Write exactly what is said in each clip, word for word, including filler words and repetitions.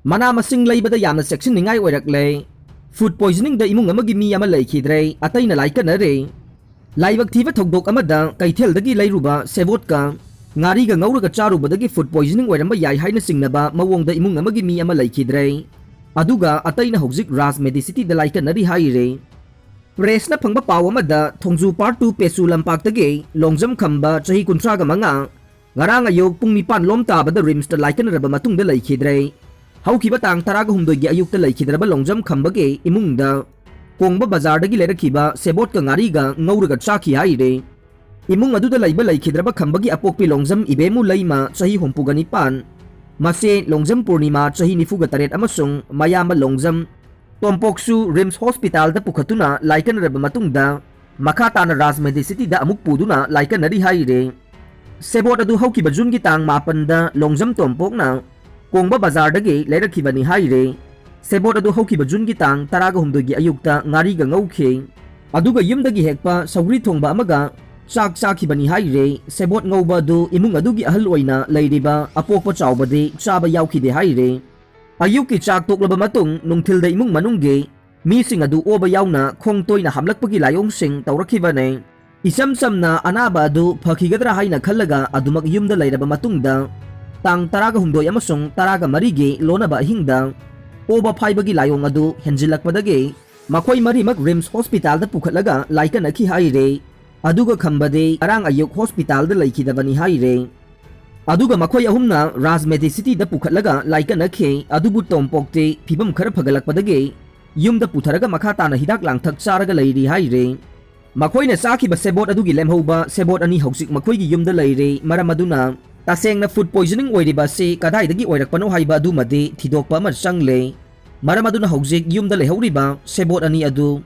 ꯃꯅꯥ ꯃꯁꯤꯡ ꯂꯩꯕꯗ ꯌꯥꯝꯅ ꯆꯦꯛꯁꯤꯟꯅꯤꯡꯉꯥꯏ ꯑꯣꯏꯔꯛꯂꯦ꯫ ꯐꯨꯗ ꯄꯣꯏꯖꯅꯤꯡꯗ ꯏꯃꯨꯡ ꯑꯃꯒꯤ ꯃꯤ ꯑꯃ ꯂꯩꯈꯤꯗ꯭ꯔꯦ, ꯑꯇꯩꯅ ꯂꯥꯏꯀꯠꯅꯔꯦ꯫ ꯂꯥꯏꯕꯛ ꯊꯤꯕ ꯊꯧꯗꯣꯛ ꯑꯃꯗ ꯀꯩꯊꯦꯜꯗꯒꯤ ꯂꯩꯔꯨꯕ ꯁꯦꯕꯣꯠꯀ ꯉꯥꯔꯤꯒ ꯉꯧꯔꯒ ꯆꯥꯔꯨꯕꯗꯒꯤ ꯐꯨꯗ ꯄꯣꯏꯖꯅꯤꯡ ꯑꯣꯏꯔꯝꯕ ꯌꯥꯏ ꯍꯥꯏꯅ ꯆꯤꯡꯅꯕ ꯃꯑꯣꯡꯗ ꯏꯃꯨꯡ ꯑꯃꯒꯤ ꯃꯤ ꯑꯃ ꯂꯩꯈꯤꯗ꯭ꯔꯦ꯫ ꯑꯗꯨꯒ ꯑꯇꯩꯅ ꯍꯧꯖꯤꯛ ꯔꯥꯖ ꯃꯦꯗꯤꯁꯤꯇꯤꯗ ꯂꯥꯏꯀꯠꯅꯔꯤ ꯍꯥꯏꯔꯦ꯫ ꯄ꯭ꯔꯦꯁꯅ ꯐꯪꯕ ꯄꯥꯎ ꯑꯃꯗ ꯊꯣꯡꯖꯨ ꯄꯥꯔꯠ ꯇꯨ ꯄꯦꯁꯨ ꯂꯝꯄꯥꯛꯇꯒꯤ ꯂꯣꯡꯖꯝ ꯈꯝꯕ ꯆꯍꯤ ꯀꯨꯟꯊ꯭ꯔꯥꯒ ꯃꯉꯥ ꯉꯔꯥꯡ ꯑꯌꯨꯛ ꯄꯨꯡ ꯅꯤꯄꯥꯟ ꯂꯣꯝ ꯇꯥꯕꯗ ꯔꯤꯝꯁꯇ ꯂꯥꯏꯀꯠꯅꯔꯕ ꯃꯇꯨꯡꯗ ꯂꯩꯈꯤꯗ꯭ꯔꯦ꯫ ꯍꯧꯈꯤꯕ ꯇꯥꯡ ꯇꯔꯥꯒ ꯍꯨꯝꯗꯣꯏꯒꯤ ꯑꯌꯨꯛꯇ ꯂꯩꯈꯤꯗ꯭ꯔꯕ ꯂꯣꯡꯖꯝ ꯈꯝꯕꯒꯤ ꯏꯃꯨꯡꯗ ꯀꯣꯡꯕ ꯕꯖꯥꯔꯗꯒꯤ ꯂꯩꯔꯛꯈꯤꯕ ꯁꯦꯕꯣꯠꯀ ꯉꯥꯔꯤꯒ ꯉꯧꯔꯒ ꯆꯥꯈꯤ ꯍꯥꯏꯔꯦ꯫ ꯏꯃꯨꯡ ꯑꯗꯨꯗ ꯂꯩꯕ ꯂꯩꯈꯤꯗ꯭ꯔꯕ ꯈꯝꯕꯒꯤ ꯑꯄꯣꯛꯄꯤ ꯂꯣꯡꯖꯝ ꯏꯕꯦꯃꯨ ꯂꯩꯃ ꯆꯍꯤ ꯍꯨꯝꯐꯨꯒ ꯅꯤꯄꯥꯟ, ꯃꯆꯦ ꯂꯣꯡꯖꯝ ꯄꯨꯔꯅꯤꯃꯥ ꯆꯍꯤ ꯅꯤꯐꯨꯒ ꯇꯔꯦꯠ ꯑꯃꯁꯨꯡ ꯃꯌꯥꯝꯕ ꯂꯣꯡꯖꯝ ꯇꯣꯝꯄꯣꯛꯁꯨ ꯔꯤꯝꯁ ꯍꯣꯁꯄꯤꯇꯥꯜꯗ ꯄꯨꯈꯠꯇꯨꯅ ꯂꯥꯏꯀꯠꯅꯔꯕ ꯃꯇꯨꯡꯗ ꯃꯈꯥ ꯇꯥꯅ ꯔꯥꯖ ꯃꯦꯗꯤꯁꯤꯇꯤꯗ ꯑꯃꯨꯛ ꯄꯨꯗꯨꯅ ꯂꯥꯏꯀꯠꯅꯔꯤ ꯍꯥꯏꯔꯦ꯫ ꯁꯦꯕꯣꯠ ꯑꯗꯨ ꯍꯧꯈꯤꯕ ꯖꯨꯟꯒꯤ ꯇꯥꯡ ꯃꯥꯄꯟꯗ ꯂꯣꯡꯖꯝ ꯇꯣꯝꯄꯣꯛꯅ ꯀꯣꯡꯕ ꯕꯖꯥꯔꯗꯒꯤ ꯂꯩꯔꯛꯈꯤꯕꯅꯤ ꯍꯥꯏꯔꯦ꯫ ꯁꯦꯕꯣꯠ ꯑꯗꯨ ꯍꯧꯈꯤꯕ ꯖꯨꯟꯒꯤ ꯇꯥꯡ ꯇꯔꯥꯒ ꯍꯨꯝꯗꯣꯏꯒꯤ ꯑꯌꯨꯛꯇ ꯉꯥꯔꯤꯒ ꯉꯧꯈꯤ꯫ ꯑꯗꯨꯒ ꯌꯨꯝꯗꯒꯤ ꯍꯦꯛꯄ ꯁꯧꯒ꯭ꯔꯤ ꯊꯣꯡꯕ ꯑꯃꯒ ꯆꯥꯛ ꯆꯥꯈꯤꯕꯅꯤ ꯍꯥꯏꯔꯦ꯫ ꯁꯦꯕꯣꯠ ꯉꯧꯕ ꯑꯗꯨ ꯏꯃꯨꯡ ꯑꯗꯨꯒꯤ ꯑꯍꯜ ꯑꯣꯏꯅ ꯂꯩꯔꯤꯕ ꯑꯄꯣꯛꯄ ꯆꯥꯎꯕꯗꯤ ꯆꯥꯕ ꯌꯥꯎꯈꯤꯗꯦ ꯍꯥꯏꯔꯦ꯫ ꯑꯌꯨꯛꯀꯤ ꯆꯥꯛ ꯇꯣꯛꯂꯕ ꯃꯇꯨꯡ ꯅꯨꯡꯊꯤꯜꯗ ꯏꯃꯨꯡ ꯃꯅꯨꯡꯒꯤ ꯃꯤꯁꯤꯡ ꯑꯗꯨ ꯑꯣꯕ ꯌꯥꯎꯅ ꯈꯣꯡ ꯇꯣꯏꯅ ꯍꯥꯝꯂꯛꯄꯒꯤ ꯂꯥꯏꯑꯣꯡꯁꯤꯡ ꯇꯧꯔꯛꯈꯤꯕꯅꯤ꯫ ꯏꯆꯝ ꯆꯝꯅ ꯑꯅꯥꯕ ꯑꯗꯨ ꯐꯈꯤꯒꯗ꯭ꯔꯥ ꯍꯥꯏꯅ ꯈꯜꯂꯒ ꯑꯗꯨꯃꯛ ꯌꯨꯝꯗ ꯂꯩꯔꯕ ꯃꯇꯨꯡꯗ, ꯇꯥꯡ ꯇꯔꯥꯒ ꯍꯨꯝꯗꯣꯏ ꯑꯃꯁꯨꯡ ꯇꯔꯥꯒ ꯃꯔꯤꯒꯤ ꯂꯣꯟꯅꯕ ꯑꯍꯤꯡꯗ ꯑꯣꯕ ꯐꯥꯏꯕꯒꯤ ꯂꯥꯏꯑꯣꯡ ꯑꯗꯨ ꯍꯦꯟꯖꯤꯜꯂꯛꯄꯗꯒꯤ ꯃꯈꯣꯏ ꯃꯔꯤꯃꯛ ꯔꯤꯝꯁ ꯍꯣꯁꯄꯤꯇꯥꯜꯗ ꯄꯨꯈꯠꯂꯒ ꯂꯥꯏꯀꯠꯅꯈꯤ ꯍꯥꯏꯔꯦ꯫ ꯑꯗꯨꯒ ꯈꯝꯕꯗꯤ ꯉꯔꯥꯡ ꯑꯌꯨꯛ ꯍꯣꯁꯄꯤꯇꯥꯜꯗ ꯂꯩꯈꯤꯗꯕꯅꯤ ꯍꯥꯏꯔꯦ꯫ ꯑꯗꯨꯒ ꯃꯈꯣꯏ ꯑꯍꯨꯝꯅ ꯔꯥꯖ ꯃꯦꯗꯤꯁꯤꯇꯤꯗ ꯄꯨꯈꯠꯂꯒ ꯂꯥꯏꯀꯠꯅꯈꯤ꯫ ꯑꯗꯨꯕꯨ ꯇꯣꯝꯄꯣꯛꯇꯤ ꯐꯤꯕꯝ ꯈꯔ ꯐꯒꯠꯂꯛꯄꯗꯒꯤ ꯌꯨꯝꯗ ꯄꯨꯊꯔꯒ ꯃꯈꯥ ꯇꯥꯅ ꯍꯤꯗꯥꯛ ꯂꯥꯡꯊꯛ ꯆꯥꯔꯒ ꯂꯩꯔꯤ ꯍꯥꯏꯔꯦ꯫ ꯃꯈꯣꯏꯅ ꯆꯥꯈꯤꯕ ꯁꯦꯕꯣꯠ ꯑꯗꯨꯒꯤ ꯂꯦꯝꯍꯧꯕ ꯁꯦꯕꯣꯠ ꯑꯅꯤ ꯍꯧꯖꯤꯛ ꯃꯈꯣꯏꯒꯤ ꯌꯨꯝꯗ ꯂꯩꯔꯦ꯫ ꯃꯔꯝ ꯑꯗꯨꯅ ꯇꯁꯦꯡꯅ ꯐꯨꯗ ꯄꯣꯏꯖꯅꯤꯡ ꯑꯣꯏꯔꯤꯕ ꯑꯁꯤ ꯀꯗꯥꯏꯗꯒꯤ ꯑꯣꯏꯔꯛꯄꯅꯣ ꯍꯥꯏꯕ ꯑꯗꯨꯃꯗꯤ ꯊꯤꯗꯣꯛꯄ ꯑꯃ ꯆꯪꯂꯦ꯫ ꯃꯔꯝ ꯑꯗꯨꯅ ꯍꯧꯖꯤꯛ ꯌꯨꯝꯗ ꯂꯩꯍꯧꯔꯤꯕ ꯁꯦꯕꯣꯠ ꯑꯅꯤ ꯑꯗꯨ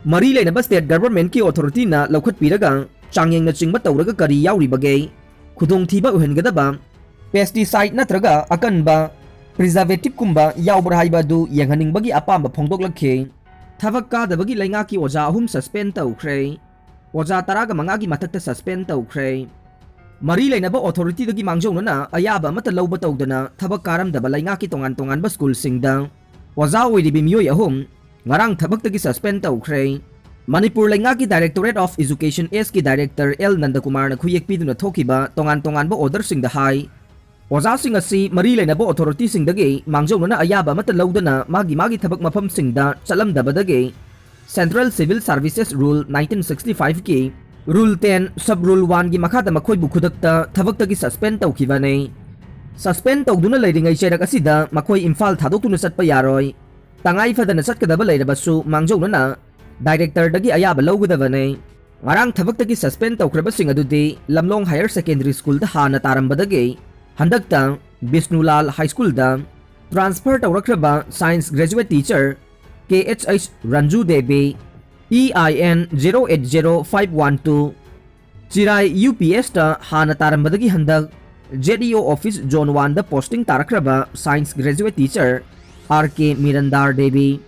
ꯃꯔꯤ ꯂꯩꯅꯕ ꯁ꯭ꯇꯦꯠ ꯒꯚꯔꯟꯃꯦꯟꯠꯀꯤ ꯑꯣꯊꯣꯔꯤꯇꯤꯅ ꯂꯧꯈꯠꯄꯤꯔꯒ ꯆꯥꯡꯌꯦꯡꯅꯆꯤꯡꯕ ꯇꯧꯔꯒ ꯀꯔꯤ ꯌꯥꯎꯔꯤꯕꯒꯦ, ꯈꯨꯗꯣꯡꯊꯤꯕ ꯑꯣꯏꯍꯟꯒꯗꯕ ꯄꯦꯁꯇꯤꯁꯥꯏꯗ ꯅꯠꯇ꯭ꯔꯒ ꯑꯀꯟꯕ ꯄ꯭ꯔꯤꯖꯥꯔꯚꯦꯇꯤꯚꯀꯨꯝꯕ ꯌꯥꯎꯕ꯭ꯔꯥ ꯍꯥꯏꯕ ꯑꯗꯨ ꯌꯦꯡꯍꯟꯅꯤꯡꯕꯒꯤ ꯑꯄꯥꯝꯕ ꯐꯣꯡꯗꯣꯛꯂꯛꯈꯤ꯫ ꯊꯕꯛ ꯀꯥꯗꯕꯒꯤ ꯂꯩꯉꯥꯛꯀꯤ ꯑꯣꯖꯥ ꯑꯍꯨꯝ ꯁꯁꯄꯦꯟ ꯇꯧꯈ꯭ꯔꯦ꯫ ꯑꯣꯖꯥ ꯇꯔꯥꯒ ꯃꯉꯥꯒꯤ ꯃꯊꯛꯇ ꯁꯁꯄꯦꯟ ꯇꯧꯈ꯭ꯔꯦ꯫ ꯃꯔꯤ ꯂꯩꯅꯕ ꯑꯣꯊꯣꯔꯤꯇꯤꯗꯒꯤ ꯃꯥꯡꯖꯧꯅꯅ ꯑꯌꯥꯕ ꯑꯃꯠꯇ ꯂꯧꯕ ꯇꯧꯗꯅ ꯊꯕꯛ ꯀꯥꯔꯝꯗꯕ ꯂꯩꯉꯥꯛꯀꯤ ꯇꯣꯉꯥꯟ ꯇꯣꯉꯥꯟꯕ ꯁ꯭ꯀꯨꯜꯁꯤꯡꯗ ꯑꯣꯖꯥ ꯑꯣꯏꯔꯤꯕꯤ ꯃꯤꯑꯣꯏ ꯑꯍꯨꯝ ꯉꯔꯥꯡ ꯊꯕꯛꯇꯒꯤ ꯁꯁꯄꯦꯟ ꯇꯧꯈ꯭ꯔꯦ꯫ ꯃꯅꯤꯄꯨꯔ ꯂꯩꯉꯥꯛꯀꯤ Directorate of Education Sꯀꯤ ꯗꯥꯏꯔꯦꯛꯇꯔ ꯑꯦꯜ ꯅꯟꯗꯀꯨꯃꯥꯔꯅ ꯈꯨꯌꯦꯛ ꯄꯤꯗꯨꯅ ꯊꯣꯛꯈꯤꯕ ꯇꯣꯉꯥꯟ ꯇꯣꯉꯥꯟꯕ ꯑꯣꯔꯗꯔꯁꯤꯡꯗ ꯍꯥꯏ, ꯑꯣꯖꯥꯁꯤꯡ ꯑꯁꯤ ꯃꯔꯤ ꯂꯩꯅꯕ ꯑꯣꯊꯣꯔꯤꯇꯤꯁꯤꯡꯗꯒꯤ ꯃꯥꯡꯖꯧꯅꯅ ꯑꯌꯥꯕ ꯑꯃꯠꯇ ꯂꯧꯗꯅ ꯃꯥꯒꯤ ꯃꯥꯒꯤ ꯊꯕꯛ ꯃꯐꯝꯁꯤꯡꯗ ꯆꯠꯂꯝꯗꯕꯗꯒꯤ Central Civil Services Rule nineteen sixty five ꯀꯤ Rule ten, Sub Rule one ꯒꯤ ꯃꯈꯥꯗ ꯃꯈꯣꯏꯕꯨ ꯈꯨꯗꯛꯇ ꯊꯕꯛꯇꯒꯤ ꯁꯁꯄꯦꯟ ꯇꯧꯈꯤꯕꯅꯤ꯫ ꯁꯁꯄꯦꯟ ꯇꯧꯗꯨꯅ ꯂꯩꯔꯤꯉꯩ ꯆꯩꯔꯛ ꯑꯁꯤꯗ ꯃꯈꯣꯏ ꯏꯝꯐꯥꯜ ꯊꯥꯗꯣꯛꯇꯨꯅ ꯆꯠꯄ ꯌꯥꯔꯣꯏ꯫ ꯇꯉꯥꯏ ꯐꯗꯅ ꯆꯠꯀꯗꯕ ꯂꯩꯔꯕꯁꯨ ꯃꯥꯡꯖꯧꯅꯅ ꯗꯥꯏꯔꯦꯛꯇꯔꯗꯒꯤ ꯑꯌꯥꯕ ꯂꯧꯒꯗꯕꯅꯤ꯫ ꯉꯔꯥꯡ ꯊꯕꯛꯇꯒꯤ ꯁꯁꯄꯦꯟ ꯇꯧꯈ꯭ꯔꯕꯁꯤꯡ ꯑꯗꯨꯗꯤ ꯂꯝꯂꯣꯡ ꯍꯥꯌꯔ ꯁꯦꯀꯦꯟꯗꯔꯤ ꯁ꯭ꯀꯨꯜꯗ ꯍꯥꯟꯅ ꯇꯥꯔꯝꯕꯗꯒꯤ ꯍꯟꯗꯛꯇ ꯕꯤꯁꯅꯨꯂꯥꯜ ꯍꯥꯏ ꯁ꯭ꯀꯨꯜꯗ ꯇ꯭ꯔꯥꯟꯁꯐꯔ ꯇꯧꯔꯛꯈ꯭ꯔꯕ science graduate teacher K H H Ranju Devi, E I N zero eight zero five one two, ꯆꯤꯔꯥꯏ ꯌꯨ ꯄꯤ ꯑꯦꯁꯇ ꯍꯥꯟꯅ ꯇꯥꯔꯝꯕꯗꯒꯤ ꯍꯟꯗꯛ Z E O office zone ꯋꯥꯟꯗ ꯄꯣꯁꯇꯤꯡ ꯇꯥꯔꯛꯈ꯭ꯔꯕ science graduate teacher R K Mirandar Devi,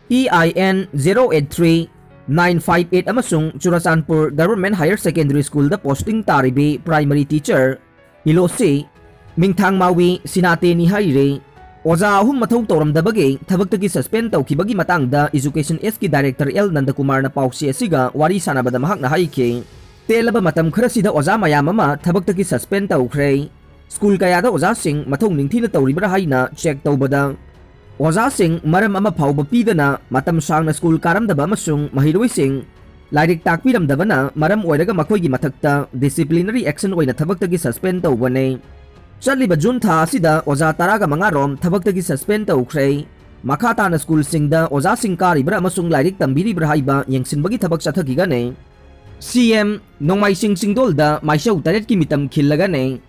E I N zero eight three nine five eight ꯑꯃꯁꯨꯡ Churachandpur government higher secondary ꯁ꯭ꯀꯨꯜꯗ posting ꯇꯥꯔꯤꯕꯤ ꯄ꯭ꯔꯥꯏꯃꯔꯤ ꯇꯤꯆꯔ ꯏꯂꯣꯁꯤ ꯃꯤꯡꯊꯥꯡꯃꯥꯋꯤ ꯁꯤꯅꯥꯇꯦꯅꯤ ꯍꯥꯏꯔꯤ꯫ ꯑꯣꯖꯥ ꯑꯍꯨꯝ ꯃꯊꯧ ꯇꯧꯔꯝꯗꯕꯒꯤ ꯊꯕꯛꯇꯒꯤ ꯁꯁꯄꯦꯟ ꯇꯧꯈꯤꯕꯒꯤ ꯃꯇꯥꯡꯗ ꯏꯖꯨꯀꯦꯁꯟ ꯑꯦꯁꯀꯤ ꯗꯥꯏꯔꯦꯛꯇꯔ ꯑꯦꯜ ꯅꯟꯗꯀꯨꯃꯥꯔꯅ ꯄꯥꯎꯆꯦ ꯑꯁꯤꯒ ꯋꯥꯔꯤ ꯁꯥꯟꯅꯕꯗ ꯃꯍꯥꯛꯅ ꯍꯥꯏꯈꯤ, ꯇꯦꯜꯂꯕ ꯃꯇꯝ ꯈꯔꯁꯤꯗ ꯑꯣꯖꯥ ꯃꯌꯥꯝ ꯑꯃ ꯊꯕꯛꯇꯒꯤ ꯁꯁꯄꯦꯟ ꯇꯧꯈ꯭ꯔꯦ꯫ ꯁ꯭ꯀꯨꯜ ꯀꯌꯥꯗ ꯑꯣꯖꯥꯁꯤꯡ ꯃꯊꯧ ꯅꯤꯡꯊꯤꯅ ꯇꯧꯔꯤꯕ꯭ꯔꯥ ꯍꯥꯏꯅ ꯆꯦꯛ ꯇꯧꯕꯗ, ꯑꯣꯖꯥꯁꯤꯡ ꯃꯔꯝ ꯑꯃ ꯐꯥꯎꯕ ꯄꯤꯗꯅ ꯃꯇꯝ ꯁꯥꯡꯅ ꯁ꯭ꯀꯨꯜ ꯀꯥꯔꯝꯗꯕ ꯑꯃꯁꯨꯡ ꯃꯍꯩꯔꯣꯏꯁꯤꯡ ꯂꯥꯏꯔꯤꯛ ꯇꯥꯛꯄꯤꯔꯝꯗꯕꯅ ꯃꯔꯝ ꯑꯣꯏꯔꯒ ꯃꯈꯣꯏꯒꯤ ꯃꯊꯛꯇ ꯗꯤꯁꯤꯄ꯭ꯂꯤꯅꯔꯤ ꯑꯦꯛꯁꯟ ꯑꯣꯏꯅ ꯊꯕꯛꯇꯒꯤ ꯁꯁꯄꯦꯟ ꯇꯧꯕꯅꯤ꯫ ꯆꯠꯂꯤꯕ ꯖꯨꯟ ꯊꯥ ꯑꯁꯤꯗ ꯑꯣꯖꯥ ꯇꯔꯥꯒ ꯃꯉꯥ ꯔꯣꯝ ꯊꯕꯛꯇꯒꯤ ꯁꯁꯄꯦꯟ ꯇꯧꯈ꯭ꯔꯦ꯫ ꯃꯈꯥ ꯇꯥꯅ ꯁ꯭ꯀꯨꯜꯁꯤꯡꯗ ꯑꯣꯖꯥꯁꯤꯡ ꯀꯥꯔꯤꯕ꯭ꯔꯥ ꯑꯃꯁꯨꯡ ꯂꯥꯏꯔꯤꯛ ꯇꯝꯕꯤꯔꯤꯕ꯭ꯔꯥ ꯍꯥꯏꯕ ꯌꯦꯡꯁꯤꯟꯕꯒꯤ ꯊꯕꯛ ꯆꯠꯊꯈꯤꯒꯅꯤ꯫ ꯁꯤ ꯑꯦꯝ, ꯅꯣꯡꯃꯥꯏꯁꯤꯡ ꯆꯤꯡꯗꯣꯜꯗ ꯃꯥꯏꯆꯧ ꯇꯔꯦꯠꯀꯤ ꯃꯤꯇꯝ ꯈꯤꯜꯂꯒꯅꯤ꯫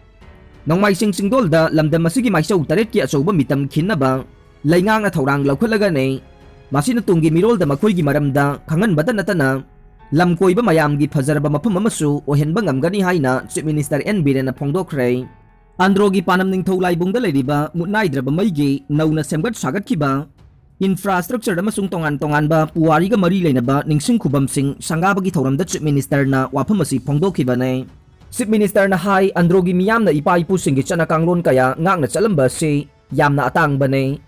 ꯅꯣꯡꯃꯥꯏꯁꯤꯡ ꯆꯤꯡꯗꯣꯜꯗ ꯂꯝꯗꯝ ꯑꯁꯤꯒꯤ ꯃꯥꯏꯆꯧ ꯇꯔꯦꯠꯀꯤ ꯑꯆꯧꯕ ꯃꯤꯇꯝ ꯈꯤꯟꯅꯕ ꯂꯩꯉꯥꯛꯅ ꯊꯧꯔꯥꯡ ꯂꯧꯈꯠꯂꯒꯅꯤ꯫ ꯃꯁꯤꯅ ꯇꯨꯡꯒꯤ ꯃꯤꯔꯣꯜꯗ ꯃꯈꯣꯏꯒꯤ ꯃꯔꯝꯗ ꯈꯪꯍꯟꯕꯇ ꯅꯠꯇꯅ ꯂꯝ ꯀꯣꯏꯕ ꯃꯌꯥꯝꯒꯤ ꯐꯖꯔꯕ ꯃꯐꯝ ꯑꯃꯁꯨ ꯑꯣꯏꯍꯟꯕ ꯉꯝꯒꯅꯤ ꯍꯥꯏꯅ ꯆꯤꯐ ꯃꯤꯅꯤꯁꯇꯔ ꯑꯦꯟ ꯕꯤꯔꯦꯟꯅ ꯐꯣꯡꯗꯣꯛꯈ꯭ꯔꯦ꯫ ꯑꯟꯗ꯭ꯔꯣꯒꯤ ꯄꯥꯅꯝ ꯅꯤꯡꯊꯧ ꯂꯥꯏꯕꯨꯡꯗ ꯂꯩꯔꯤꯕ ꯃꯨꯠꯅꯥꯏꯗ꯭ꯔꯕ ꯃꯩꯒꯤ ꯅꯧꯅ ꯁꯦꯝꯒꯠ ꯁꯥꯒꯠꯈꯤꯕ ꯏꯟꯐ꯭ꯔꯥꯁ꯭ꯇ꯭ꯔꯛꯆꯔ ꯑꯃꯁꯨꯡ ꯇꯣꯉꯥꯟ ꯇꯣꯉꯥꯟꯕ ꯄꯨꯋꯥꯔꯤꯒ ꯃꯔꯤ ꯂꯩꯅꯕ ꯅꯤꯡꯁꯤꯡ ꯈꯨꯕꯝꯁꯤꯡ ꯁꯪꯒꯥꯕꯒꯤ ꯊꯧꯔꯝꯗ ꯆꯤꯐ ꯃꯤꯅꯤꯁꯇꯔꯅ ꯋꯥꯐꯝ ꯑꯁꯤ ꯐꯣꯡꯗꯣꯛꯈꯤꯕꯅꯤ꯫ Chief Ministerꯅ ꯍꯥꯏ, ꯑꯟꯗ꯭ꯔꯣꯒꯤ ꯃꯤꯌꯥꯝꯅ ꯏꯄꯥ ꯏꯄꯨꯁꯤꯡꯒꯤ ꯆꯠꯅ ꯀꯥꯡꯂꯣꯟ ꯀꯌꯥ ꯉꯥꯛꯅ ꯆꯠꯂꯝꯕ ꯑꯁꯤ ꯌꯥꯝꯅ ꯑꯇꯥꯡꯕꯅꯤ꯫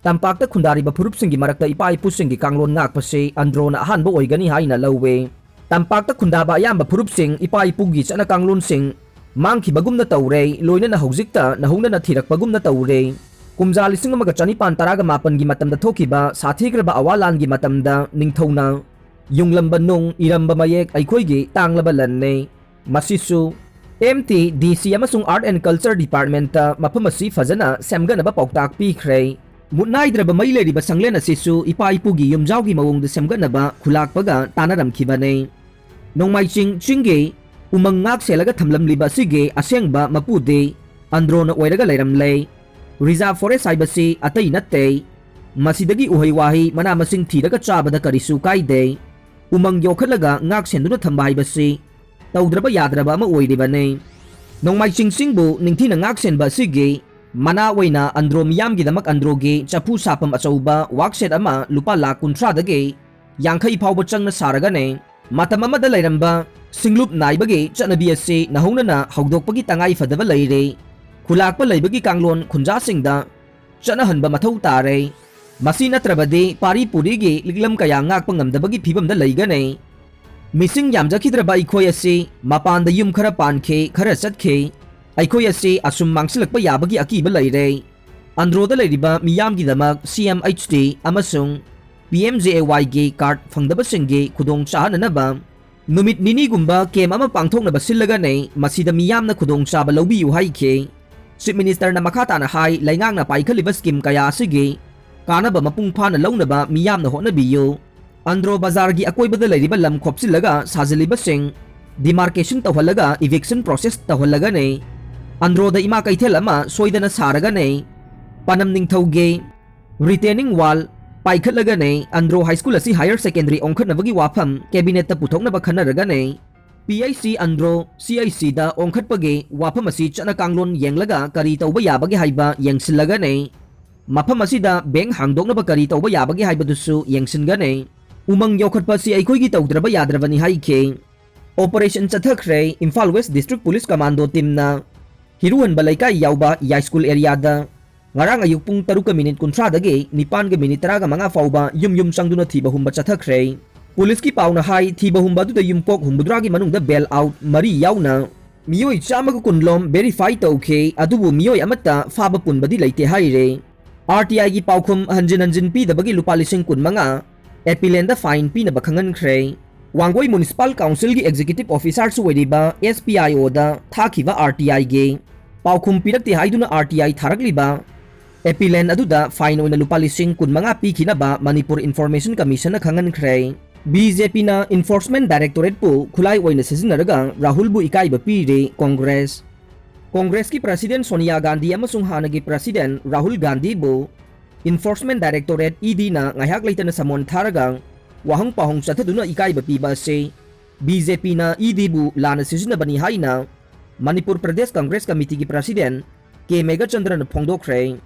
ꯇꯝꯄꯥꯛꯇ ꯈꯨꯟꯗꯥꯔꯤꯕ ꯐꯨꯔꯨꯞꯁꯤꯡꯒꯤ ꯃꯔꯛꯇ ꯏꯄꯥ ꯏꯄꯨꯁꯤꯡꯒꯤ ꯀꯥꯡꯂꯣꯟ ꯉꯥꯛꯄꯁꯤ ꯑꯟꯗ꯭ꯔꯣꯅ ꯑꯍꯥꯟꯕ ꯑꯣꯏꯒꯅꯤ ꯍꯥꯏꯅ ꯂꯧꯋꯦ꯫ ꯇꯝꯄꯥꯛꯇ ꯈꯨꯟꯗꯥꯕ ꯑꯌꯥꯝꯕ ꯐꯨꯔꯨꯞꯁꯤꯡ ꯏꯄꯥ ꯏꯄꯨꯒꯤ ꯆꯠꯅ ꯀꯥꯡꯂꯣꯟꯁꯤꯡ ꯃꯥꯡꯈꯤꯕꯒꯨꯝꯅ ꯇꯧꯔꯦ, ꯂꯣꯏꯅꯅ ꯍꯧꯖꯤꯛꯇ ꯅꯧꯍꯧꯅꯅ ꯊꯤꯔꯛꯄꯒꯨꯝꯅ ꯇꯧꯔꯦ꯫ ꯀꯨꯝꯖꯥ ꯂꯤꯁꯤꯡ ꯑꯃꯒ ꯆꯅꯤꯄꯥꯟ ꯇꯔꯥꯒ ꯃꯥꯄꯟꯒꯤ ꯃꯇꯝꯗ ꯊꯣꯛꯈꯤꯕ ꯁꯥꯊꯤꯈ꯭ꯔꯕ ꯑꯋꯥ ꯂꯥꯟꯒꯤ ꯃꯇꯝꯗ ꯅꯤꯡꯊꯧꯅ ꯌꯨꯡꯂꯝꯕ ꯅꯨꯡ, ꯏꯔꯝꯕ ꯃꯌꯦꯛ ꯑꯩꯈꯣꯏꯒꯤ ꯇꯥꯡꯂꯕ ꯂꯟꯅꯤ꯫ ꯃꯁꯤꯁꯨ ꯑꯦꯝ ꯇꯤ ꯗꯤ ꯁꯤ ꯑꯃꯁꯨꯡ Art and Culture Departmentꯇ ꯃꯐꯝ ꯑꯁꯤ ꯐꯖꯅ ꯁꯦꯝꯒꯠꯅꯕ ꯄꯥꯎꯇꯥꯛ ꯄꯤꯈ꯭ꯔꯦ꯫ ꯃꯨꯠ ꯅꯥꯏꯗ꯭ꯔꯕ ꯃꯩ ꯂꯩꯔꯤꯕ ꯁꯪꯂꯦꯟ ꯑꯁꯤꯁꯨ ꯏꯄꯥ ꯏꯄꯨꯒꯤ ꯌꯨꯝꯖꯥꯎꯒꯤ ꯃꯑꯣꯡꯗ ꯁꯦꯝꯒꯠꯅꯕ ꯈꯨꯂꯥꯛꯄꯒ ꯇꯥꯟꯅꯔꯝꯈꯤꯕꯅꯤ꯫ ꯅꯣꯡꯃꯥꯏꯆꯤꯡ ꯆꯤꯡꯒꯤ ꯎꯃꯪ ꯉꯥꯛ ꯁꯦꯜꯂꯒ ꯊꯝꯂꯝꯂꯤꯕ ꯑꯁꯤꯒꯤ ꯑꯁꯦꯡꯕ ꯃꯄꯨꯗꯤ ꯑꯟꯗ꯭ꯔꯣꯅ ꯑꯣꯏꯔꯒ ꯂꯩꯔꯝꯂꯦ꯫ Reserve Forest ꯍꯥꯏꯕꯁꯤ ꯑꯇꯩ ꯅꯠꯇꯦ꯫ ꯃꯁꯤꯗꯒꯤ ꯎꯍꯩ ꯋꯥꯍꯩ, ꯃꯅꯥ ꯃꯁꯤꯡ ꯊꯤꯔꯒ ꯆꯥꯕꯗ ꯀꯔꯤꯁꯨ ꯀꯥꯏꯗꯦ꯫ ꯎꯃꯪ ꯌꯣꯛꯈꯠꯂꯒ ꯉꯥꯛ ꯁꯦꯟꯗꯨꯅ ꯊꯝꯕ ꯍꯥꯏꯕꯁꯤ ꯇꯧꯗ꯭ꯔꯕ ꯌꯥꯗ꯭ꯔꯕ ꯑꯃ ꯑꯣꯏꯔꯤꯕꯅꯤ꯫ ꯅꯣꯡꯃꯥꯏꯆꯤꯡ ꯆꯤꯡꯕꯨ ꯅꯤꯡꯊꯤꯅ ꯉꯥꯛ ꯁꯦꯟꯕ ꯑꯁꯤꯒꯤ ꯃꯅꯥ ꯑꯣꯏꯅ ꯑꯟꯗ꯭ꯔꯣ ꯃꯤꯌꯥꯝꯒꯤꯗꯃꯛ ꯑꯟꯗ꯭ꯔꯣꯒꯤ ꯆꯐꯨ ꯁꯥꯐꯝ ꯑꯆꯧꯕ ꯋꯥꯛꯁꯦꯠ ꯑꯃ ꯂꯨꯄꯥ ꯂꯥꯈ ꯀꯨꯟꯊ꯭ꯔꯥꯗꯒꯤ ꯌꯥꯡꯈꯩ ꯐꯥꯎꯕ ꯆꯪꯅ ꯁꯥꯔꯒꯅꯤ꯫ ꯃꯇꯝ ꯑꯃꯗ ꯂꯩꯔꯝꯕ ꯁꯤꯡꯂꯨꯞ ꯅꯥꯏꯕꯒꯤ ꯆꯠꯅꯕꯤ ꯑꯁꯤ ꯅꯧꯍꯧꯅꯅ ꯍꯧꯗꯣꯛꯄꯒꯤ ꯇꯉꯥꯏ ꯐꯗꯕ ꯂꯩꯔꯦ꯫ ꯈꯨꯂꯥꯛꯄ ꯂꯩꯕꯒꯤ ꯀꯥꯡꯂꯣꯟ ꯈꯨꯟꯖꯥꯁꯤꯡꯗ ꯆꯠꯅꯍꯟꯕ ꯃꯊꯧ ꯇꯥꯔꯦ꯫ ꯃꯁꯤ ꯅꯠꯇ꯭ꯔꯕꯗꯤ ꯄꯥꯔꯤ ꯄꯨꯔꯤꯒꯤ ꯂꯤꯛꯂꯝ ꯀꯌꯥ ꯉꯥꯛꯄ ꯉꯝꯗꯕꯒꯤ ꯐꯤꯕꯝꯗ ꯂꯩꯒꯅꯤ꯫ ꯃꯤꯁꯤꯡ ꯌꯥꯝꯖꯈꯤꯗ꯭ꯔꯕ ꯑꯩꯈꯣꯏ ꯑꯁꯤ ꯃꯄꯥꯟꯗ ꯌꯨꯝ ꯈꯔ ꯄꯥꯟꯈꯤ, ꯈꯔ ꯆꯠꯈꯤ꯫ ꯑꯩꯈꯣꯏ ꯑꯁꯤ ꯑꯁꯨꯝ ꯃꯥꯡꯁꯤꯜꯂꯛꯄ ꯌꯥꯕꯒꯤ ꯑꯀꯤꯕ ꯂꯩꯔꯦ꯫ ꯑꯟꯗ꯭ꯔꯣꯗ ꯂꯩꯔꯤꯕ ꯃꯤꯌꯥꯝꯒꯤꯗꯃꯛ ꯁꯤ ꯑꯦꯝ ꯑꯩꯆ ꯗꯤ ꯑꯃꯁꯨꯡ ꯄꯤ ꯑꯦꯝ ꯖꯦ ꯑꯦ ꯋꯥꯏꯒꯤ ꯀꯥꯔꯗ ꯐꯪꯗꯕꯁꯤꯡꯒꯤ ꯈꯨꯗꯣꯡ ꯆꯥꯍꯟꯅꯅꯕ ꯅꯨꯃꯤꯠ ꯅꯤꯅꯤꯒꯨꯝꯕ ꯀꯦꯝ ꯑꯃ ꯄꯥꯡꯊꯣꯛꯅꯕ ꯁꯤꯜꯂꯒꯅꯤ꯫ ꯃꯁꯤꯗ ꯃꯤꯌꯥꯝꯅ ꯈꯨꯗꯣꯡꯆꯥꯕ ꯂꯧꯕꯤꯌꯨ ꯍꯥꯏꯈꯤ꯫ ꯆꯤꯐ ꯃꯤꯅꯤꯁꯇꯔꯅ ꯃꯈꯥ ꯇꯥꯅ ꯍꯥꯏ, ꯂꯩꯉꯥꯛꯅ ꯄꯥꯏꯈꯠꯂꯤꯕ ꯁ꯭ꯀꯤꯝ ꯀꯌꯥ ꯑꯁꯤꯒꯤ ꯀꯥꯟꯅꯕ ꯃꯄꯨꯡ ꯐꯥꯅ ꯂꯧꯅꯕ ꯃꯤꯌꯥꯝꯅ ꯍꯣꯠꯅꯕꯤꯌꯨ꯫ ꯑꯟꯗ꯭ꯔꯣ ꯕꯖꯥꯔꯒꯤ ꯑꯀꯣꯏꯕꯗ ꯂꯩꯔꯤꯕ ꯂꯝ ꯈꯣꯞꯆꯤꯜꯂꯒ ꯁꯥꯖꯤꯜꯂꯤꯕꯁꯤꯡ ꯗꯤꯃꯥꯔꯀꯦꯁꯟ ꯇꯧꯍꯜꯂꯒ ꯏꯚꯤꯛꯁꯟ ꯄ꯭ꯔꯣꯁꯦꯁ ꯇꯧꯍꯜꯂꯒꯅꯤ꯫ ꯑꯟꯗ꯭ꯔꯣꯗ ꯏꯃꯥ ꯀꯩꯊꯦꯜ ꯑꯃ ꯁꯣꯏꯗꯅ ꯁꯥꯔꯒꯅꯤ꯫ ꯄꯅꯝ ꯅꯤꯡꯊꯧꯒꯤ ꯔꯤꯇꯦꯅꯤꯡ ꯋꯥꯜ ꯄꯥꯏꯈꯠꯂꯒꯅꯤ꯫ ꯑꯟꯗ꯭ꯔꯣ ꯍꯥꯏ ꯁ꯭ꯀꯨꯜ ꯑꯁꯤ ꯍꯥꯌꯔ ꯁꯦꯀꯦꯟꯗꯔꯤ ꯑꯣꯟꯈꯠꯅꯕꯒꯤ ꯋꯥꯐꯝ ꯀꯦꯕꯤꯅꯦꯠꯇ ꯄꯨꯊꯣꯛꯅꯕ ꯈꯟꯅꯔꯒꯅꯤ꯫ ꯄꯤ ꯑꯩꯆ ꯁꯤ ꯑꯟꯗ꯭ꯔꯣ ꯁꯤ ꯑꯩꯆ ꯁꯤꯗ ꯑꯣꯟꯈꯠꯄꯒꯤ ꯋꯥꯐꯝ ꯑꯁꯤ ꯆꯠꯅ ꯀꯥꯡꯂꯣꯟ ꯌꯦꯡꯂꯒ ꯀꯔꯤ ꯇꯧꯕ ꯌꯥꯕꯒꯦ ꯍꯥꯏꯕ ꯌꯦꯡꯁꯤꯜꯂꯒꯅꯤ꯫ ꯃꯐꯝ ꯑꯁꯤꯗ ꯕꯦꯡꯛ ꯍꯥꯡꯗꯣꯛꯅꯕ ꯀꯔꯤ ꯇꯧꯕ ꯌꯥꯕꯒꯦ ꯍꯥꯏꯕꯗꯨꯁꯨ ꯌꯦꯡꯁꯤꯟꯒꯅꯤ꯫ ꯎꯃꯪ ꯌꯣꯛꯈꯠꯄ ꯑꯁꯤ ꯑꯩꯈꯣꯏꯒꯤ ꯇꯧꯗ꯭ꯔꯕ ꯌꯥꯗ꯭ꯔꯕꯅꯤ ꯍꯥꯏꯈꯤ꯫ ꯑꯣꯄꯔꯦꯁꯟ ꯆꯠꯊꯈ꯭ꯔꯦ꯫ Imphal west district police commando ꯇꯤꯝꯅ ꯍꯤꯔꯨꯍꯟꯕ ꯂꯩꯀꯥꯏ ꯌꯥꯎꯕ ꯌꯥꯏꯁ꯭ꯀꯨꯜ ꯑꯦꯔꯤꯌꯥꯗ ꯉꯔꯥꯡ ꯑꯌꯨꯛ ꯄꯨꯡ ꯇꯔꯨꯛꯀ ꯃꯤꯅꯤꯠ ꯀꯨꯟꯊ꯭ꯔꯥꯗꯒꯤ ꯅꯤꯄꯥꯟꯒ ꯃꯤꯅꯤꯠ ꯇꯔꯥꯒ ꯃꯉꯥ ꯐꯥꯎꯕ ꯌꯨꯝ ꯌꯨꯝ ꯆꯪꯗꯨꯅ ꯊꯤꯕ ꯍꯨꯝꯕ ꯆꯠꯊꯈ꯭ꯔꯦ꯫ ꯄꯨꯂꯤꯁꯀꯤ ꯄꯥꯎꯅ ꯍꯥꯏ, ꯊꯤꯕ ꯍꯨꯝꯕ ꯑꯗꯨꯗ ꯌꯨꯝꯄꯣꯛ ꯍꯨꯝꯐꯨꯇꯔꯥꯒꯤ ꯃꯅꯨꯡꯗ ꯕꯦꯜ ꯑꯥꯎꯠ ꯃꯔꯤ ꯌꯥꯎꯅ ꯃꯤꯑꯣꯏ ꯆꯥꯝꯃꯒ ꯀꯨꯟ ꯂꯣꯝ ꯚꯦꯔꯤꯐꯥꯏ ꯇꯧꯈꯤ, ꯑꯗꯨꯕꯨ ꯃꯤꯑꯣꯏ ꯑꯃꯠꯇ ꯐꯥꯕ ꯄꯨꯟꯕꯗꯤ ꯂꯩꯇꯦ ꯍꯥꯏꯔꯦ꯫ ꯑꯥꯔ ꯇꯤ ꯑꯥꯏꯒꯤ ꯄꯥꯎꯈꯨꯝ ꯍꯟꯖꯤꯟ ꯍꯟꯖꯤꯟ ꯄꯤꯗꯕꯒꯤ ꯂꯨꯄꯥ ꯂꯤꯁꯤꯡ ꯀꯨꯟꯃꯉꯥ ꯑꯦꯄꯤꯂꯦꯟꯗ ꯐꯥꯏꯟ ꯄꯤꯅꯕ ꯈꯪꯍꯟꯈ꯭ꯔꯦ꯫ ꯋꯥꯡꯒꯣꯏ ꯃ꯭ꯌꯨꯅꯤꯁꯤꯄꯥꯜ ꯀꯥꯎꯟꯁꯤꯜꯒꯤ ꯑꯦꯛꯖꯤꯀ꯭ꯌꯨꯇꯤꯚ ꯑꯣꯐꯤꯁꯥꯔꯁꯨ ꯑꯣꯏꯔꯤꯕ ꯑꯦꯁ ꯄꯤ ꯑꯥꯏ ꯑꯣꯗ ꯊꯥꯈꯤꯕ ꯑꯥꯔ ꯇꯤ ꯑꯥꯏꯒꯤ ꯄꯥꯎꯈꯨꯝ ꯄꯤꯔꯛꯇꯦ ꯍꯥꯏꯗꯨꯅ ꯑꯥꯔ ꯇꯤ ꯑꯥꯏ ꯊꯥꯔꯛꯂꯤꯕ ꯑꯦꯄꯤꯂꯦꯟ ꯑꯗꯨꯗ ꯐꯥꯏꯟ ꯑꯣꯏꯅ ꯂꯨꯄꯥ ꯂꯤꯁꯤꯡ ꯀꯨꯟꯃꯉꯥ ꯄꯤꯈꯤꯅꯕ ꯃꯅꯤꯄꯨꯔ ꯏꯟꯐꯣꯔꯃꯦꯁꯟ ꯀꯃꯤꯁꯟꯅ ꯈꯪꯍꯟꯈ꯭ꯔꯦ꯫ ꯕꯤ ꯖꯦ ꯄꯤꯅ ꯏꯟꯐꯣꯔꯁꯃꯦꯟ ꯗꯥꯏꯔꯦꯛꯇꯣꯔꯦꯠꯄꯨ ꯈꯨꯠꯂꯥꯏ ꯑꯣꯏꯅ ꯁꯤꯖꯤꯟꯅꯔꯒ ꯔꯥꯍꯨꯜꯕꯨ ꯏꯀꯥꯏꯕ ꯄꯤꯔꯦ ꯀꯣꯡꯒ꯭ꯔꯦꯁ꯫ ꯀꯣꯡꯒ꯭ꯔꯦꯁꯀꯤ ꯄ꯭ꯔꯁꯤꯗꯦꯟ ꯁꯣꯅꯤꯌꯥ ꯒꯥꯟꯙꯤ ꯑꯃꯁꯨꯡ ꯍꯥꯟꯅꯒꯤ ꯄ꯭ꯔꯁꯤꯗꯦꯟ ꯔꯥꯍꯨꯜ ꯒꯥꯟꯙꯤꯕꯨ ꯏꯟꯐꯣꯔꯁꯃꯦꯟ ꯗꯥꯏꯔꯦꯛꯇꯣꯔꯦꯠ, ꯏ ꯗꯤꯅ ꯉꯥꯏꯍꯥꯛ ꯂꯩꯇꯅ ꯁꯃꯣꯟ ꯊꯥꯔꯒ ꯋꯥꯍꯪ ꯄꯥꯎꯍꯪ ꯆꯠꯊꯗꯨꯅ ꯏꯀꯥꯏꯕ ꯄꯤꯕ ꯑꯁꯤ ꯕꯤ ꯖꯦ ꯄꯤꯅ ꯏ ꯗꯤꯕꯨ ꯂꯥꯟꯅ ꯁꯤꯖꯤꯟꯅꯕꯅꯤ ꯍꯥꯏꯅ ꯃꯅꯤꯄꯨꯔ ꯄ꯭ꯔꯗꯦꯁ ꯀꯪꯒ꯭ꯔꯦꯁ ꯀꯃꯤꯇꯤꯒꯤ ꯄ꯭ꯔꯁꯤꯗꯦꯟ ꯀꯦ ꯃꯦꯘꯆꯟꯗ꯭ꯔꯅ ꯐꯣꯡꯗꯣꯛꯈ꯭ꯔꯦ꯫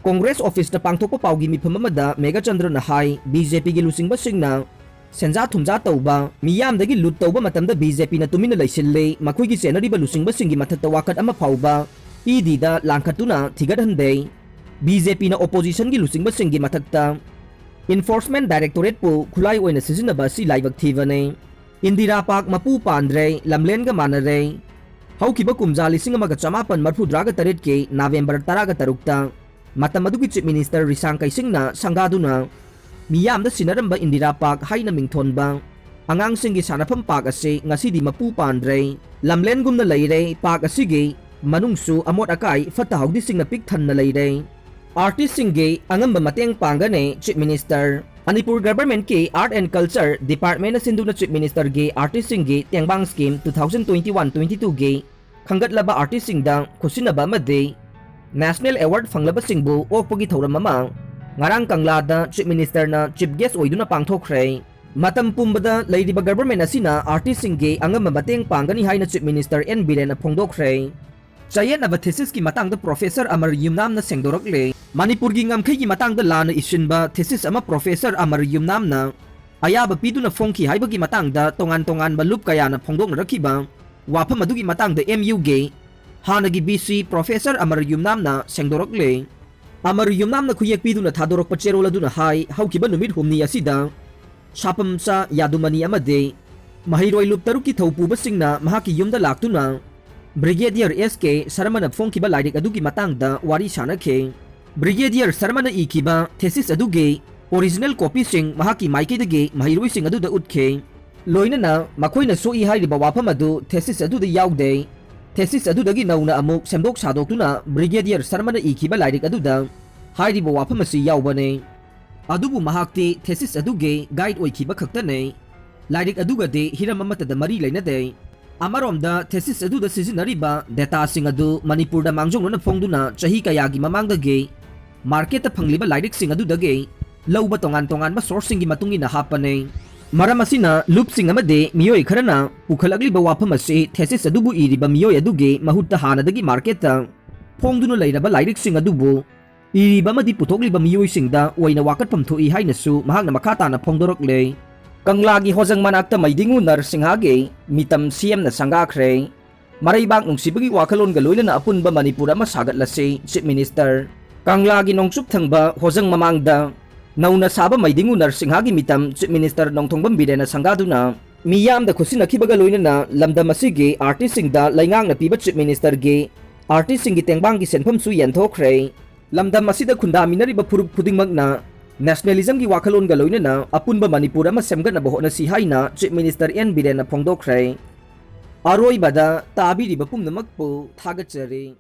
ꯀꯣꯡꯒ꯭ꯔꯦꯁ ꯑꯣꯐꯤꯁꯇ ꯄꯥꯡꯊꯣꯛꯄ ꯄꯥꯎꯒꯤ ꯃꯤꯐꯝ ꯑꯃꯗ ꯃꯦꯘꯆꯟꯗ꯭ꯔꯅ ꯍꯥꯏ, ꯕꯤ ꯖꯦ ꯄꯤꯒꯤ ꯂꯨꯆꯤꯡꯕꯁꯤꯡꯅ ꯁꯦꯟꯖꯥ ꯊꯨꯝꯖꯥ ꯇꯧꯕ, ꯃꯤꯌꯥꯝꯗꯒꯤ ꯂꯨꯠ ꯇꯧꯕ ꯃꯇꯝꯗ ꯕꯤ ꯖꯦ ꯄꯤꯅ ꯇꯨꯃꯤꯟꯅ ꯂꯩꯁꯤꯜꯂꯤ, ꯃꯈꯣꯏꯒꯤ ꯆꯦꯟꯅꯔꯤꯕ ꯂꯨꯆꯤꯡꯕꯁꯤꯡꯒꯤ ꯃꯊꯛꯇ ꯋꯥꯀꯠ ꯑꯃ ꯐꯥꯎꯕ ꯏ ꯗꯤꯗ ꯂꯥꯡꯈꯠꯇꯨꯅ ꯊꯤꯒꯠꯍꯟꯗꯦ꯫ ꯕꯤ ꯖꯦ ꯄꯤꯅ ꯑꯣꯄꯣꯖꯤꯁꯟꯒꯤ ꯂꯨꯆꯤꯡꯕꯁꯤꯡꯒꯤ ꯃꯊꯛꯇ ꯏꯟꯐꯣꯔꯁꯃꯦꯟ ꯗꯥꯏꯔꯦꯛꯇꯣꯔꯦꯠꯄꯨ ꯈꯨꯠꯂꯥꯏ ꯑꯣꯏꯅ ꯁꯤꯖꯤꯟꯅꯕ ꯑꯁꯤ ꯂꯥꯏꯕꯛ ꯊꯤꯕꯅꯤ꯫ ꯏꯟꯗꯤꯔꯥ ꯄꯥꯔꯛ ꯃꯄꯨ ꯄꯥꯟꯗ꯭ꯔꯦ, ꯂꯝꯂꯦꯟꯒ ꯃꯥꯟꯅꯔꯦ꯫ ꯍꯧꯈꯤꯕ ꯀꯨꯝꯖꯥ ꯂꯤꯁꯤꯡ ꯑꯃꯒ ꯆꯃꯥꯄꯟ ꯃꯔꯤꯐꯨꯇꯔꯥꯒ ꯇꯔꯦꯠꯀꯤ ꯅꯕꯦꯝꯕꯔ ꯇꯔꯥꯒ ꯇꯔꯨꯛꯇ ꯃꯇꯝ ꯑꯗꯨꯒꯤ ꯆꯤꯐ ꯃꯤꯅꯤꯁꯇꯔ ꯔꯤꯁꯥꯡ ꯀꯩꯁꯤꯡꯅ ꯁꯪꯒꯥꯗꯨꯅ ꯃꯤꯌꯥꯝꯗ ꯁꯤꯟꯅꯔꯝꯕ ꯏꯟꯗꯤꯔꯥ ꯄꯥꯔꯛ ꯍꯥꯏꯅ ꯃꯤꯡꯊꯣꯟꯕ ꯑꯉꯥꯡꯁꯤꯡꯒꯤ ꯁꯥꯟꯅꯐꯝ ꯄꯥꯔꯛ ꯑꯁꯤ ꯉꯁꯤꯗꯤ ꯃꯄꯨ ꯄꯥꯟꯗ꯭ꯔꯦ, ꯂꯝꯂꯦꯟꯒꯨꯝꯅ ꯂꯩꯔꯦ꯫ ꯄꯥꯔꯛ ꯑꯁꯤꯒꯤ ꯃꯅꯨꯡꯁꯨ ꯑꯃꯣꯠ ꯑꯀꯥꯏ ꯐꯠꯇ ꯍꯥꯎꯗꯤꯁꯤꯡꯅ ꯄꯤꯛ ꯊꯟꯅ ꯂꯩꯔꯦ꯫ ꯑꯥꯔꯇꯤꯁꯁꯤꯡꯒꯤ ꯑꯉꯝꯕ ꯃꯇꯦꯡ ꯄꯥꯡꯒꯅꯤ ꯆꯤꯐ ꯃꯤꯅꯤꯁꯇꯔ꯫ ꯃꯅꯤꯄꯨꯔ ꯒꯚꯔꯟꯃꯦꯟꯠꯀꯤ ꯑꯥꯔꯠ ꯑꯦꯟ ꯀꯜꯆꯔ ꯗꯤꯄꯥꯔꯠꯃꯦꯟꯠꯅ ꯁꯤꯟꯗꯨꯅ ꯆꯤꯐ ꯃꯤꯅꯤꯁꯇꯔꯒꯤ ꯑꯥꯔꯇꯤꯁꯁꯤꯡꯒꯤ ꯇꯦꯡꯕꯥꯡ scheme two thousand twenty-one twenty-two ꯒꯤ ꯈꯟꯒꯠꯂꯕ ꯑꯥꯔꯇꯤꯁꯁꯤꯡꯗ ꯈꯨꯠꯁꯤꯟꯅꯕ ꯑꯃꯗꯤ ꯅꯦꯁꯅꯦꯜ ꯑꯦꯋꯥꯔꯗ ꯐꯪꯂꯕꯁꯤꯡꯕꯨ ꯑꯣꯛꯄꯒꯤ ꯊꯧꯔꯝ ꯑꯃ ꯉꯔꯥꯡ ꯀꯪꯂꯥꯗ ꯆꯤꯐ ꯃꯤꯅꯤꯁꯇꯔꯅ ꯆꯤꯐ ꯒꯦꯁ ꯑꯣꯏꯗꯨꯅ ꯄꯥꯡꯊꯣꯛꯈ꯭ꯔꯦ꯫ ꯃꯇꯝ ꯄꯨꯝꯕꯗ ꯂꯩꯔꯤꯕ ꯒꯚꯔꯟꯃꯦꯟꯠ ꯑꯁꯤꯅ ꯑꯥꯔꯇꯤꯁꯁꯤꯡꯒꯤ ꯑꯉꯝꯕ ꯃꯇꯦꯡ ꯄꯥꯡꯒꯅꯤ ꯍꯥꯏꯅ ꯆꯤꯐ ꯃꯤꯅꯤꯁꯇꯔ ꯑꯦꯟ ꯕꯤꯔꯦꯟꯅ ꯐꯣꯡꯗꯣꯛꯈ꯭ꯔꯦ꯫ ꯆꯌꯦꯠꯅꯕ ꯊꯤꯁꯤꯁꯀꯤ ꯃꯇꯥꯡꯗ ꯄ꯭ꯔꯣꯐꯦꯁꯔ ꯑꯃꯔ ꯌꯨꯝꯅꯥꯝꯅ ꯁꯦꯡꯗꯣꯔꯛꯂꯦ꯫ ꯃꯅꯤꯄꯨꯔꯒꯤ ꯉꯝꯈꯩꯒꯤ ꯃꯇꯥꯡꯗ ꯂꯥꯟꯅ ꯏꯁꯤꯟꯕ ꯊꯤꯁꯤꯁ ꯑꯃ ꯄ꯭ꯔꯣꯐꯦꯁꯔ ꯑꯃꯔ ꯌꯨꯝꯅꯥꯝꯅ ꯑꯌꯥꯕ ꯄꯤꯗꯨꯅ ꯐꯣꯡꯈꯤ ꯍꯥꯏꯕꯒꯤ ꯃꯇꯥꯡꯗ ꯇꯣꯉꯥꯟ ꯇꯣꯉꯥꯟꯕ ꯂꯨꯞ ꯀꯌꯥꯅ ꯐꯣꯡꯗꯣꯛꯅꯔꯛꯈꯤꯕ ꯋꯥꯐꯝ ꯑꯗꯨꯒꯤ ꯃꯇꯥꯡꯗ ꯑꯦꯝ ꯌꯨꯒꯤ ꯍꯥꯟꯅꯒꯤ ꯚꯤ ꯁꯤ ꯄ꯭ꯔꯣꯐꯦꯁꯔ ꯑꯃꯔ ꯌꯨꯝꯅꯥꯝꯅ ꯁꯦꯡꯗꯣꯔꯛꯂꯦ꯫ ꯑꯃꯔ ꯌꯨꯝꯅꯥꯝꯅ ꯈꯨꯌꯦꯛ ꯄꯤꯗꯨꯅ ꯊꯥꯗꯣꯔꯛꯄ ꯆꯦꯔꯣꯜ ꯑꯗꯨꯅ ꯍꯥꯏ, ꯍꯧꯈꯤꯕ ꯅꯨꯃꯤꯠ ꯍꯨꯝꯅꯤ ꯑꯁꯤꯗ ꯁꯥꯄꯝꯆꯥ ꯌꯥꯗꯨꯃꯅꯤ ꯑꯃꯗꯤ ꯃꯍꯩꯔꯣꯏ ꯂꯨꯞ ꯇꯔꯨꯛꯀꯤ ꯊꯧ ꯄꯨꯕꯁꯤꯡꯅ ꯃꯍꯥꯛꯀꯤ ꯌꯨꯝꯗ ꯂꯥꯛꯇꯨꯅ ꯕ꯭ꯔꯤꯒꯦꯗꯤꯌꯔ ꯑꯦꯁ ꯀꯦ ꯁꯔꯃꯅ ꯐꯣꯡꯈꯤꯕ ꯂꯥꯏꯔꯤꯛ ꯑꯗꯨꯒꯤ ꯃꯇꯥꯡꯗ ꯋꯥꯔꯤ ꯁꯥꯅꯈꯤ꯫ ꯕ꯭ꯔꯤꯒꯦꯗꯤꯌꯔ ꯁꯔꯃꯅ ꯏꯈꯤꯕ ꯊꯦꯁꯤꯁ ꯑꯗꯨꯒꯤ ꯑꯣꯔꯤꯖꯤꯅꯦꯜ ꯀꯣꯄꯤꯁꯤꯡ ꯃꯍꯥꯛꯀꯤ ꯃꯥꯏꯀꯩꯗꯒꯤ ꯃꯍꯩꯔꯣꯏꯁꯤꯡ ꯑꯗꯨꯗ ꯎꯠꯈꯤ꯫ ꯂꯣꯏꯅꯅ ꯃꯈꯣꯏꯅ ꯁꯣꯛꯏ ꯍꯥꯏꯔꯤꯕ ꯋꯥꯐꯝ ꯑꯗꯨ ꯊꯦꯁꯤꯁ ꯑꯗꯨꯗ ꯌꯥꯎꯗꯦ꯫ ꯊꯦꯁꯤꯁ ꯑꯗꯨꯗꯒꯤ ꯅꯧꯅ ꯑꯃꯨꯛ ꯁꯦꯝꯗꯣꯛ ꯁꯥꯗꯣꯛꯇꯨꯅ ꯕ꯭ꯔꯤꯒꯦꯗꯤꯌꯔ ꯁꯔꯃꯅ ꯏꯈꯤꯕ ꯂꯥꯏꯔꯤꯛ ꯑꯗꯨꯗ ꯍꯥꯏꯔꯤꯕ ꯋꯥꯐꯝ ꯑꯁꯤ ꯌꯥꯎꯕꯅꯤ꯫ ꯑꯗꯨꯕꯨ ꯃꯍꯥꯛꯇꯤ ꯊꯦꯁꯤꯁ ꯑꯗꯨꯒꯤ ꯒꯥꯏꯗ ꯑꯣꯏꯈꯤꯕ ꯈꯛꯇꯅꯤ꯫ ꯂꯥꯏꯔꯤꯛ ꯑꯗꯨꯒꯗꯤ ꯍꯤꯔꯝ ꯑꯃꯠꯇꯗ ꯃꯔꯤ ꯂꯩꯅꯗꯦ꯫ ꯑꯃꯔꯣꯝꯗ ꯊꯦꯁꯤꯁ ꯑꯗꯨꯗ ꯁꯤꯖꯤꯟꯅꯔꯤꯕ ꯗꯦꯇꯥꯁꯤꯡ ꯑꯗꯨ ꯃꯅꯤꯄꯨꯔꯗ ꯃꯥꯡꯖꯧꯅꯅ ꯐꯣꯡꯗꯨꯅ ꯆꯍꯤ ꯀꯌꯥꯒꯤ ꯃꯃꯥꯡꯗꯒꯤ ꯃꯥꯔꯀꯦꯠꯇ ꯐꯪꯂꯤꯕ ꯂꯥꯏꯔꯤꯛꯁꯤꯡ ꯑꯗꯨꯗꯒꯤ ꯂꯧꯕ ꯇꯣꯉꯥꯟ ꯇꯣꯉꯥꯟꯕ ꯁꯣꯔꯁꯁꯤꯡꯒꯤ ꯃꯇꯨꯡ ꯏꯟꯅ ꯍꯥꯞꯄꯅꯤ꯫ ꯃꯔꯝ ꯑꯁꯤꯅ ꯂꯨꯞꯁꯤꯡ ꯑꯃꯗꯤ ꯃꯤꯑꯣꯏ ꯈꯔꯅ ꯄꯨꯈꯠꯂꯛꯂꯤꯕ ꯋꯥꯐꯝ ꯑꯁꯤ ꯊꯦꯁꯤꯁ ꯑꯗꯨꯕꯨ ꯏꯔꯤꯕ ꯃꯤꯑꯣꯏ ꯑꯗꯨꯒꯤ ꯃꯍꯨꯠꯇ ꯍꯥꯟꯅꯗꯒꯤ ꯃꯥꯔꯀꯦꯠꯇ ꯐꯣꯡꯗꯨꯅ ꯂꯩꯔꯕ ꯂꯥꯏꯔꯤꯛꯁꯤꯡ ꯑꯗꯨꯕꯨ ꯏꯔꯤꯕ ꯑꯃꯗꯤ ꯄꯨꯊꯣꯛꯂꯤꯕ ꯃꯤꯑꯣꯏꯁꯤꯡꯗ ꯑꯣꯏꯅ ꯋꯥꯀꯠꯐꯝ ꯊꯣꯛꯏ ꯍꯥꯏꯅꯁꯨ ꯃꯍꯥꯛꯅ ꯃꯈꯥ ꯇꯥꯅ ꯐꯣꯡꯗꯣꯔꯛꯂꯦ꯫ ꯀꯪꯂꯥꯒꯤ ꯍꯣꯖꯪ ꯃꯅꯥꯛꯇ ꯃꯩꯗꯤꯡꯉꯨ ꯅꯔꯁꯤꯡꯍꯥꯒꯤ ꯃꯤꯇꯝ ꯁꯤ ꯑꯦꯝꯅ ꯁꯪꯒꯥꯈ꯭ꯔꯦ꯫ ꯃꯔꯩꯕꯥꯛ ꯅꯨꯡꯁꯤꯕꯒꯤ ꯋꯥꯈꯜꯂꯣꯟꯒ ꯂꯣꯏꯅꯅ ꯑꯄꯨꯟꯕ ꯃꯅꯤꯄꯨꯔ ꯑꯃ ꯁꯥꯒꯠꯂꯁꯤ, ꯆꯤꯐ ꯃꯤꯅꯤꯁꯇꯔ꯫ ꯀꯪꯂꯥꯒꯤ ꯅꯣꯡꯆꯨꯞ ꯊꯪꯕ ꯍꯣꯖꯪ ꯃꯃꯥꯡꯗ ꯅꯧꯅ ꯁꯥꯕ ꯃꯩꯗꯤꯡꯉꯨ ꯅꯔꯁꯤꯡꯍꯥꯒꯤ ꯃꯤꯇꯝ ꯆꯤꯐ ꯃꯤꯅꯤꯁꯇꯔ ꯅꯣꯡꯊꯣꯡꯕꯝ ꯕꯤꯔꯦꯟꯅ ꯁꯪꯒꯥꯗꯨꯅ ꯃꯤꯌꯥꯝꯗ ꯈꯨꯠꯁꯤꯟꯅꯈꯤꯕꯒ ꯂꯣꯏꯅꯅ ꯂꯝꯗꯝ ꯑꯁꯤꯒꯤ ꯑꯥꯔꯇꯤꯁꯁꯤꯡꯗ ꯂꯩꯉꯥꯛꯅ ꯄꯤꯕ ꯆꯤꯐ ꯃꯤꯅꯤꯁꯇꯔꯒꯤ ꯑꯥꯔꯇꯤꯁꯁꯤꯡꯒꯤ ꯇꯦꯡꯕꯥꯡꯒꯤ ꯁꯦꯟꯐꯝꯁꯨ ꯌꯦꯟꯊꯣꯛꯈ꯭ꯔꯦ꯫ ꯂꯝꯗꯝ ꯑꯁꯤꯗ ꯈꯨꯟꯗꯥꯃꯤꯟꯅꯔꯤꯕ ꯐꯨꯔꯨꯞ ꯈꯨꯗꯤꯡꯃꯛꯅ ꯅꯦꯁꯅꯦꯂꯤꯖꯝꯒꯤ ꯋꯥꯈꯜꯂꯣꯟꯒ ꯂꯣꯏꯅꯅ ꯑꯄꯨꯟꯕ ꯃꯅꯤꯄꯨꯔ ꯑꯃ ꯁꯦꯝꯒꯠꯅꯕ ꯍꯣꯠꯅꯁꯤ ꯍꯥꯏꯅ ꯆꯤꯐ ꯃꯤꯅꯤꯁꯇꯔ ꯑꯦꯟ ꯕꯤꯔꯦꯟꯅ ꯐꯣꯡꯗꯣꯛꯈ꯭ꯔꯦ꯫ ꯑꯔꯣꯏꯕꯗ ꯇꯥꯕꯤꯔꯤꯕ ꯄꯨꯝꯅꯃꯛꯄꯨ ꯊꯥꯒꯠꯆꯔꯤ꯫